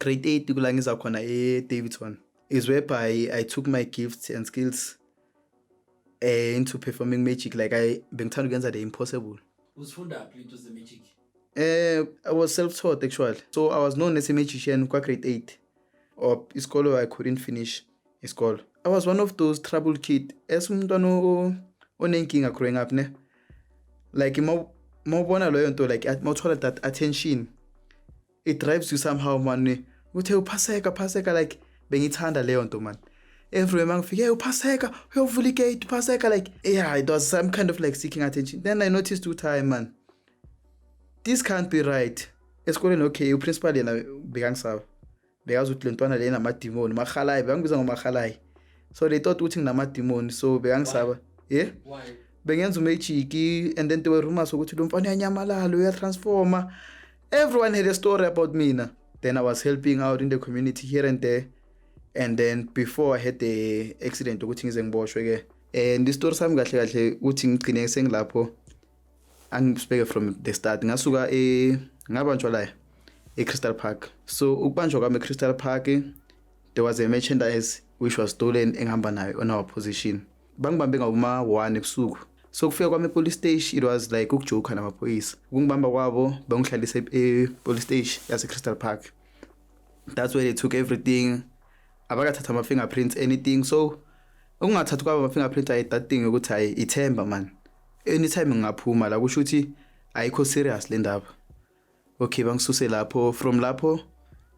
Grade 8 kula ngiza khona e-Daveyton is whereby I took my gifts and skills into performing magic. Like, I bengithanda ukuyenza the impossible. Uzifunda phi into ze-magic? I was self-taught, actually. So I was known as a magician kwa grade 8. Or isikolo, I couldn't finish isikolo. I was one of those troubled kid. As umntwana onenkinga growing up, ne? Like, mawubona leyo nto, like, mawuthola that attention, it drives you somehow, man. Uthe uPhaseka, Phaseka, like, bengithanda leyo nto, man. Everywhere mangifike, "Hey, uPhaseka, uyovula igate, uPhaseka." Like, yeah, it was some kind of like seeking attention. Then I noticed two time, man, this can't be right. Esikoleni, okay, uprincipal yena bekangisaba, bekazi ukuthi le ntwana le inamadimoni, mahalayi, bekangibiza ngomahalayi. So they thought ukuthi nginamadimoni, so bekangisaba, yeah. Why? Bengenza umagic, and then there were rumors ukuthi lo mfana uyanyamalala, uyatransforma. Everyone had a story about mina. Then I was helping out in the community here and there, and then before I had the accident ukuthi ngize ngiboshwe ke, and istory sami kahle kahle ukuthi ngigcine sengilapho, angisibeke from the start. Ngasuka e ngabanjwa la e-Crystal Park. So ukubanjwa kwami e-Crystal Park, there was a merchandise which was stolen engihamba nayo on our position. Bangibambe ngaboma 1 ebusuku. So kufika kwami e-police station, it was like ukujoka namaphoyisa. Ukungibamba kwabo, bangihlalisa e-police station yase-Crystal Park. That's where they took everything. Abakathatha ama-fingerprints, anything. So ukungathathi kwabo ama-fingerprints, ayi, that thing ukuthi hayi, ithemba, man, anytime ngingaphuma la, kusho ukuthi ayikho serious le ndaba. Okay, bangisuse lapho. From lapho,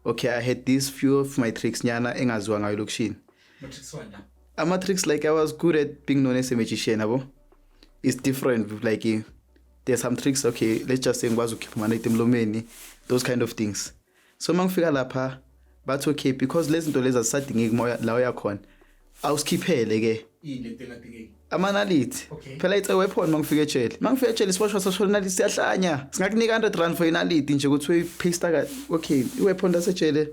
okay, I had this few of my tricks nyana engaziwa ngayo elokishini. Matrix wanda. Ama-tricks, like, I was good at being known as a magician, yabo. It's different. Like, there's some tricks, okay, let's just say ngikwazi ukukhipha amanayiti emlomeni, those kind of things. So uma ngifika lapha, bathi okay, because lezi zinto lezi azisadingeki moya la uyakhona, awusikhiphele ke. Yini lento engadingeki? Amanalithi. Phela it's a weapon. Mangifika ejele, isiboshwa sashola inaliti, siyahlanya, singakunika R100 for inaliti nje ukuthi uyipaste ka. Okay, iweapon lasejele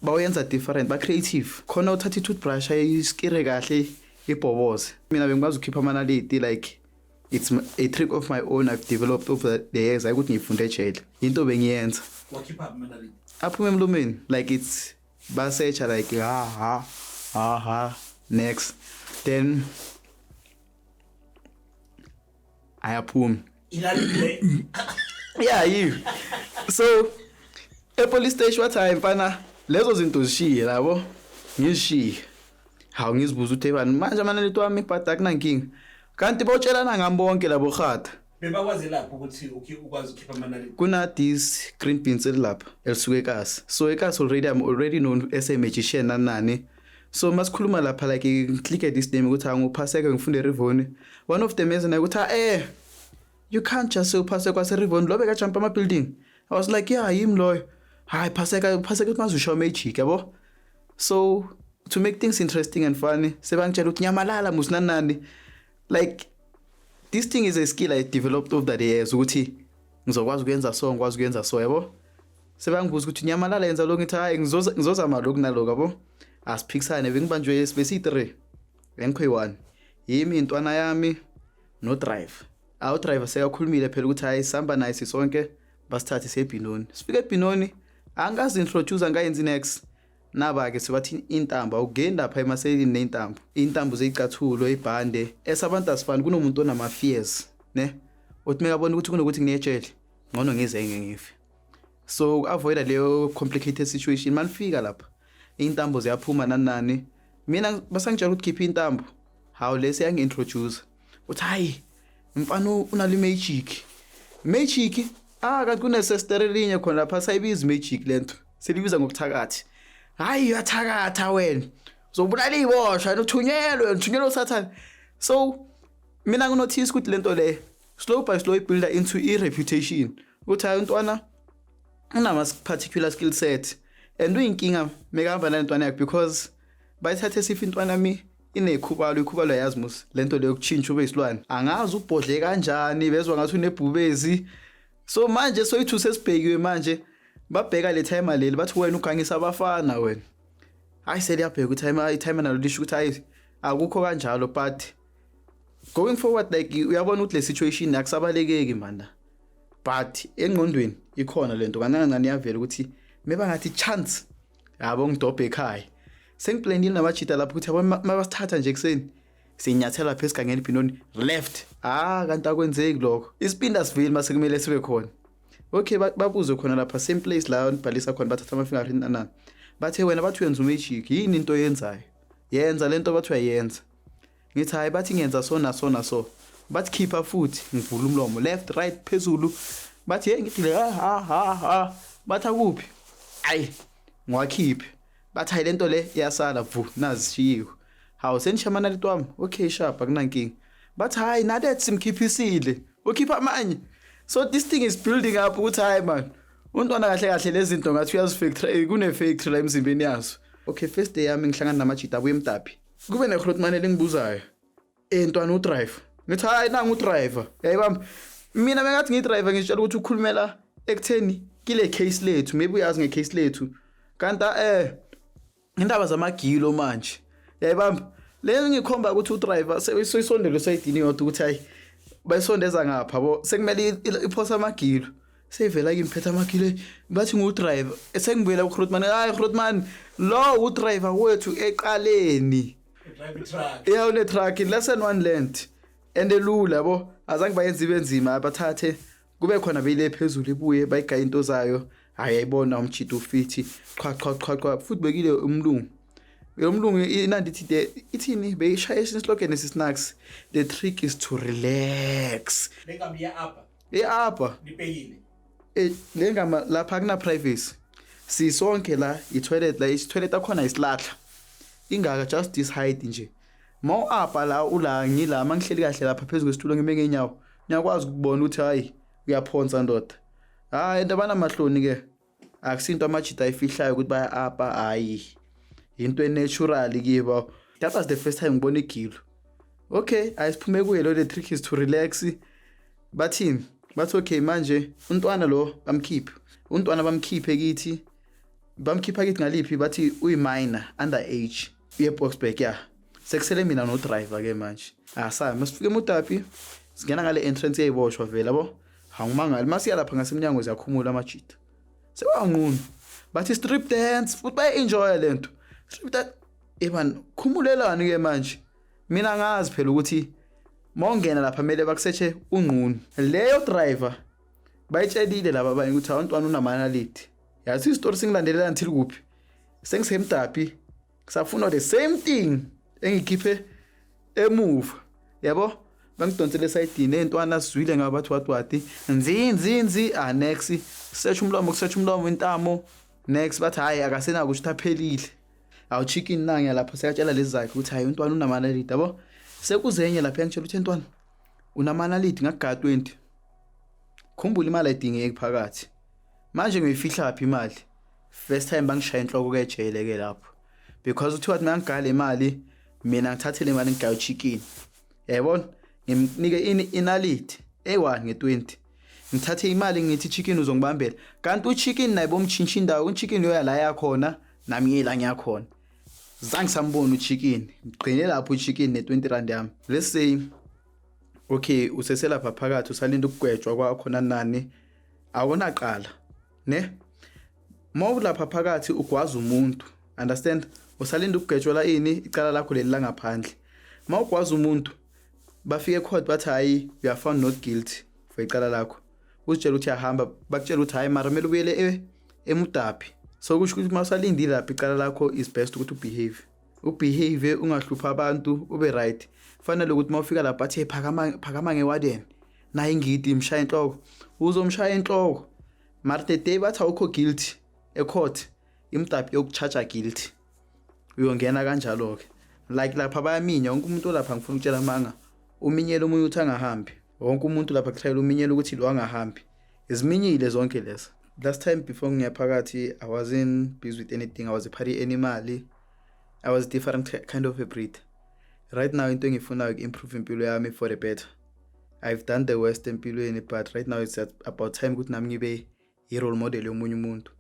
bawuyenza different, ba creative khona. Uthatha i-toothbrush, ayiskire kahle, ibhoboze. Mina bengikwazi ukukhipha amanaliti. Like, it's a trick of my own I've developed over the years, ayikuthi ngiyifunde ejele, into bengiyenza. Wakhipha amanaliti? Aphume emlomeni. Like, it's basearcha, like, ha ha ha ha, next, then ayaphuma. Inaliti le? Yeah, you so e-police station wathi, "Hayi mfana, lezo zinto zishiye labo." Ngizishiye. Hawu, ngizibuza ukuthi bani manje amanaliti wami, but akunankinga, kanti bawutshelana ngami bonke labo hata. Bebakwazi lapho ukuthi ukwazi ukukhipha amanaliti? Kuna this green beans elilapha elisuke ekasi. So ekasi already, I'm already known as a magician, nani. So masikhuluma lapha, like, ngiclick this name ukuthi anguPhaseka, ngifunde eRivoni. One of them eze naye ukuthi, "You can't just say uPhaseka waseRivoni lo bekajump ama building." I was like, "Yeah, yimi loyo." "Hayi Phaseka, Phaseka, maze usho magic, yabo." So to make things interesting and funny, sebangitshela ukuthi nyamalala musinanani. Like, this thing is a skill I developed over the years ukuthi ngizokwazi ukuyenza so, ngikwazi ukuyenza so, yabo. Sebangibuza ukuthi nyamalala, yenza lokhu, ngithi hayi, ngizozama lokhu nalokhu, yabo. Asiphikisane, bengibanjwe besiyi-3, bengikho yi-1, yimi, intwana yami, no driver. Awu, driver sekakhulumile phela ukuthi hayi, sihamba naye sisonke. Basithathe seBenoni. Sifike eBenoni, angazi introduce, angayenzi next. Naba-ke sebathi intambo, awungeni lapha emaselini ney'ntambo, iy'ntambo zey'cathulo, ibhande esabantu asifani. Kunomuntu onama-fears, ne, uthi mekabona ukuthi kunokuthi ngiyejele, ngcono ngize ngife. So uku-avoida leyo complicated situation, manifika lapha iy'ntambo ziyaphuma, nani nani. Mina basangitshela ukuthi khipha intambo. Hawu, lesi yangi-introduce uthi, "Hayi mfana, unalo i-magic, magic." Ah, kanti kunesestere elinye khona lapha, sayibiza magic lento, selibiza ngokuthakathi. "Hayi, uyathakatha wena, uzobulala iboshwa, uthunyelwe, uthunyelwe usathane." So mina nginotice ukuthi lento le slow by slow ibuilda into i-reputation ukuthi hayi, untwana unama particular skill set and uyinkinga mekahamba nalentwana yakhe, because bayithathe sifa intwana yami inekhubalo. Ikhubalo, yazi mos, lento leyo yokutshintsha ube isilwane, angazi ubhodle kanjani, bezwa ngathi unebhubezi. So manje soyithu sesibhekiwe manje, babheka le timer leli, bathi wena ugangisa abafana wena. Hayi, seliyabheka i-timer, i-timer nalo lisho ukuthi hayi, akukho kanjalo. But going forward, like, uyabona ukuthi le situation akusabalekeki mana, but engqondweni ikhona lento kancane kancane iyavela ukuthi Mebangathi chance, yabo, ngidobhe ekhaya. Sengiplanile namajita lapho ukuthi yabo mabasithatha nje ekuseni, sinyathela lapha esigangeni, Benoni left. Ah, kanti akwenzeki lokho. Isipinda sivile mase kumele sibe khona. Okay, babuze khona lapha, same place la nibhalisa khona, bathatha ama-fingerprint nanani. Bathe wena, bathi uyenza umagic, yini into oyenzayo? Yenza lento bathi uyayenza. Ngithi hayi, bathi ngenza so naso naso. Bathi khipha futhi, ngivula umlomo, left, right, phezulu. Bathi hey, ngithi ha ha ha ha. Bathi akuphi? Ayi, ngiwakhiphe. Bathi hayi, lento le iyasala, vu, nazi shiyiwe. Hawu, senisha amanaliti wami. Okay, sharp, akunankinga. Bathi hayi, nalet simkhiphisile. Ukhipha amanye. So this thing is building up ukuthi hayi man, untwana kahle kahle lezi zinto ngathi uyazifactory, kune factory la emzimbeni yazo. Okay, first day yami ngihlangana namajita abuye eMtapi. Kube negrootman elingibuzayo. Eh ntwana, udriver. Ngithi hayi, nangu udriver. Yayibamba. Mina bengathi ngidriver, ngitshela ukuthi ukhulumela ekutheni kile case lethu, maybe uyazi ngecase lethu. Kanti indaba zamagilo manje. Yayibamba. Le ngikhomba ukuthi udriver seyisondele esayidini yodwa ukuthi hayi, bayisondeza ngapha bo, sekumele iphosa amagilo. Seyivela kimi phethe amagilo, bathi ngu-driver. Sengibuyela ku-Grootman, hayi Grootman, lo udriver wethu eqaleni. Drive truck. Yeah, une truck lesson one learned and elula yabo, azange bayenze ibe nzima, bathathe kube khona beyile phezulu, ibuye bayigaya into zayo. Hayi, ayibona umjito ufithi qha qha qha qha, futhi bekile umlungu, lo mlungu inandi ithi ithini, beyishaya islogan esisnacks, "The trick is to relax." Lengabi ya apha. E-apha. Nibhekile. Eh, le ngama lapha akuna privacy, sisonke la, i-toilet la, i-toilet akhona isilahla ingaka, just this height nje. Mawu-apha la, ula ngila, mangihleli kahle lapha phezu kwesitulo, ngime ngeenyawo, ngiyakwazi ukubona ukuthi hayi, uyaphonsa ndoda. Hayi, into abanamahloni ke, akusinto amajita ayifihlayo ukuthi baya-apha, hayi, into enatural kibo. That was the first time ngibona igilo. Okay, ayisiphume kuye lo, "The trick is to relax." Bathini? Bathi okay, manje untwana lo bamkhiphe, untwana bamkhiphe kithi, bamkhipha kithi ngaliphi? Bathi uyi-minor, under age, uye Boksburg. Ya, sekusele mina no-driver ke manje. Asaya, masifike eMutapi, singena ngale entrance eyayiboshwa vele yabo. Angimangali masiya lapha ngasemnyango, ziyakhumula amajita, sewanqunu, bathi strip dance, futhi baye-enjoya lento, strip dance. Eman, khumulelani ke manje? Mina ngazi phela ukuthi mawungena lapha kumele bakusetshe unqunu. Leyo driver bayitshelile laba abanye ukuthi awuntwana unamanaliti. Yazi isitori singilandelela until kuphi? SengisemTapi, kusafuna the same thing engikhiphe emuva yabo, bangidonsele esayidini, entwana sizwile ngabo, bathi what what, nzi nzi nzi. Ah, next search umlomo, kusearch umlomo, intamo, next bathi hayi, akasenako, ukuthi aphelile. Awu, chicken nange lapho sekatshela lezi zakhe ukuthi hayi, untwana unamanaliti yabo. Sekuzenye lapha yangitshela ukuthi entwana unamanaliti, ngakugaya 20. Khumbula, imali ayidingeki phakathi. Manje ngiyifihla phi imali? First time bangishaya inhloko kejele ke lapho, because uthiwa wathi mangigaya le mali, mina ngithathe le mali ngigaya uchicken, yayibona, ngimnike ini, inaliti eyi-1 nge-20, ngithathe imali, ngithi chicken uzongibambela, kanti uchicken naye bomtshintsha indawo, uchicken uyoya la yakhona, nami ngiye la ngiyakhona. Zange sambona uchicken, ngigcine lapho uchicken ne-20 rand yami. Let's say okay, useselapha phakathi, usalinda ukugwetshwa kwakho, nani nani, awunaqala ne mawulapha phakathi ugwaza umuntu, understand? Usalinda ukugwetshwa ini, icala lakho leli langaphandle. Mawugwaza umuntu, bafike ecourt, bathi hayi, you are found not guilty for icala lakho. Uzitshela ukuthi uyahamba, bakutshela ukuthi hayi, mara kumele ubuyele eMutapi. So kusho ukuthi mawusalindile lapha icala lakho, is best ukuthi ubehave, ubehave, ungahlupha abantu, ube right. Fanele ukuthi mawufika lapha bathi, "Hey, phakama, phakama ngewarden naye ingidi, imshaya inhloko," uzomshaya inhloko. Mara the day bathi awukho guilty ecourt, iMtapi yokucharge guilty, uyongena kanjalo-ke. Like lapha bayaminya wonke umuntu olapha, ngifuna ukutshela amanga, uminyela omunye ukuthi angahambi. Wonke umuntu lapha kutrayela uminyela ukuthi lo angahambi. Iziminyile zonke lezo. Last time before ngiya phakathi, I wasn't busy with anything, I was a party animal, I was different kind of a breed. Right now into engifunayo uku-improve impilo yami for the better. I've done the worst empilweni, but right now it's about time ukuthi nami ngibe i-role model yomunye umuntu.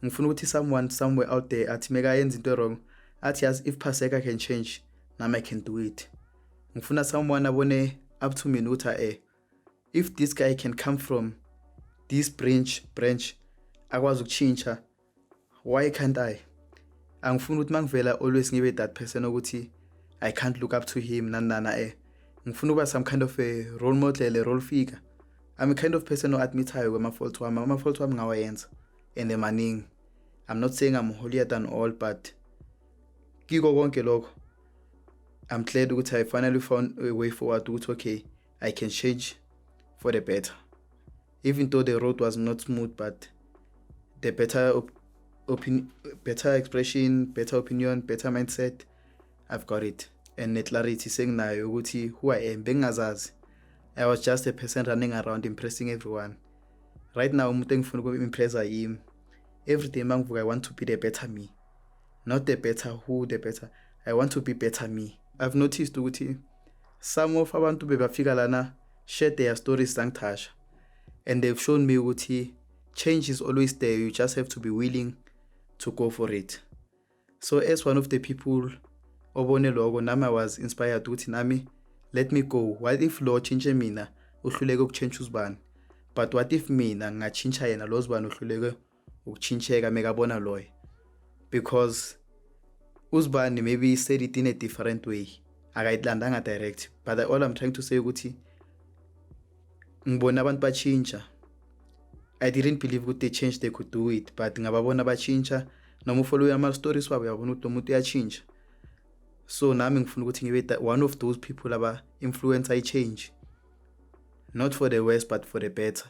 Ngifuna ukuthi someone somewhere out there athi mekayenza into wrong, athi yazi, if Paseka can change, nami I can do it. Ngifuna someone abone up to mina ukuthi if this guy can come from this branch akwazi ukutshintsha. Why can't I? Angifuni ukuthi mangivela always ngibe that person ukuthi I can't look up to him, nani nana. Ngifuna ukuba some kind of a role model, a role figure. I'm a kind of person o-admithayo kwama-fault wami. Ama-fault wami ngawayenza and maningi. I'm not saying I'm holier than all, but kiko konke lokho, I'm glad ukuthi I finally found a way forward ukuthi okay, I can change for the better, even though the road was not smooth, but the better better expression, better opinion, better mindset, I've got it, and ne-clarity senginayo ukuthi who I am. Bengingazazi. I was just a person running around impressing everyone. Right now, umuntu engifuna uku-impressa yimi. Every day mangivuka, I want to be the better me, not the better who, the better I want to be, better me. I've noticed ukuthi some of abantu bebafika lana share their stories, zangithasha, and they've shown me ukuthi change is always there. You just have to be willing to go for it. So as one of the people obone lokho, nami I was inspired ukuthi nami, let me go. What if lo tshintshe mina, uhluleke ukutshintsha uzibani? But what if mina ngingatshintsha yena lo zibani uhluleke ukutshintsheka mekabona loyo? Because uzibani maybe said it in a different way, akayilandanga direct, but all I'm trying to say ukuthi ngibona abantu batshintsha. I didn't believe ukuthi they change, they could do it, but ngababona batshintsha. Noma ufollow ama-stories wabo, uyabona ukuthi lo muntu uyatshintsha. So nami ngifuna ukuthi ngibe one of those people aba-influence i-change, not for the worse but for the better.